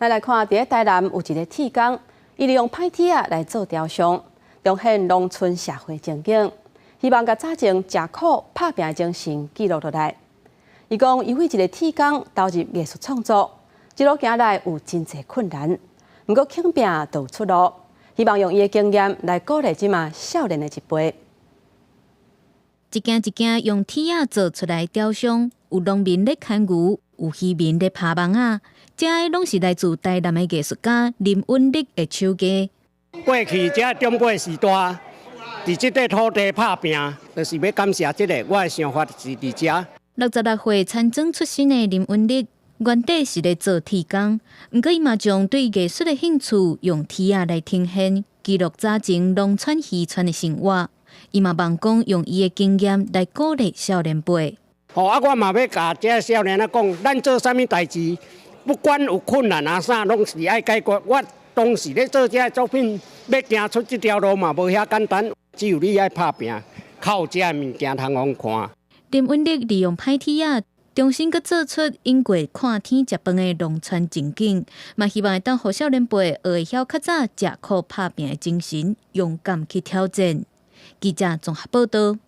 咱來看，佇咧台南有一个鐵工，伊利用歹鐵仔來做雕像，彰顯農村社會情景，希望共早前食苦拍拚的精神記錄落來。伊講，伊為一个鐵工投入藝術創作，一路行來有真濟困難，毋過肯拚就有出路。希望用伊的經驗來鼓勵這馬少年的一輩。一件一件用鐵仔做出來雕像，有農民咧牽牛，有漁民咧拋網仔，這个攏是來自台南的藝術家林允力的手藝。過去這長輩時代，佇這塊土地拍拚，就是欲感謝這个。我的想法是佇遮。66歲田莊出身的林允力，原底是咧做鐵工，毋過伊嘛將對藝術的興趣用鐵仔來呈現，記錄早前農村漁村的生活。伊嘛望講用伊的經驗來鼓勵少年輩。吼啊！我嘛欲共這个少年仔講，咱做啥物代誌，不管有困難啊啥，攏是愛解決。我當時咧做這个作品，欲行出這條路嘛無遐簡單，只有你愛拍拚，較有這个物件通予看。林允力利用歹鐵仔，重新閣做出隱過看天食飯的農村情景，嘛希望會當予少年輩學會曉較早食苦拍拚的精神，勇敢去挑戰。記者綜合報道。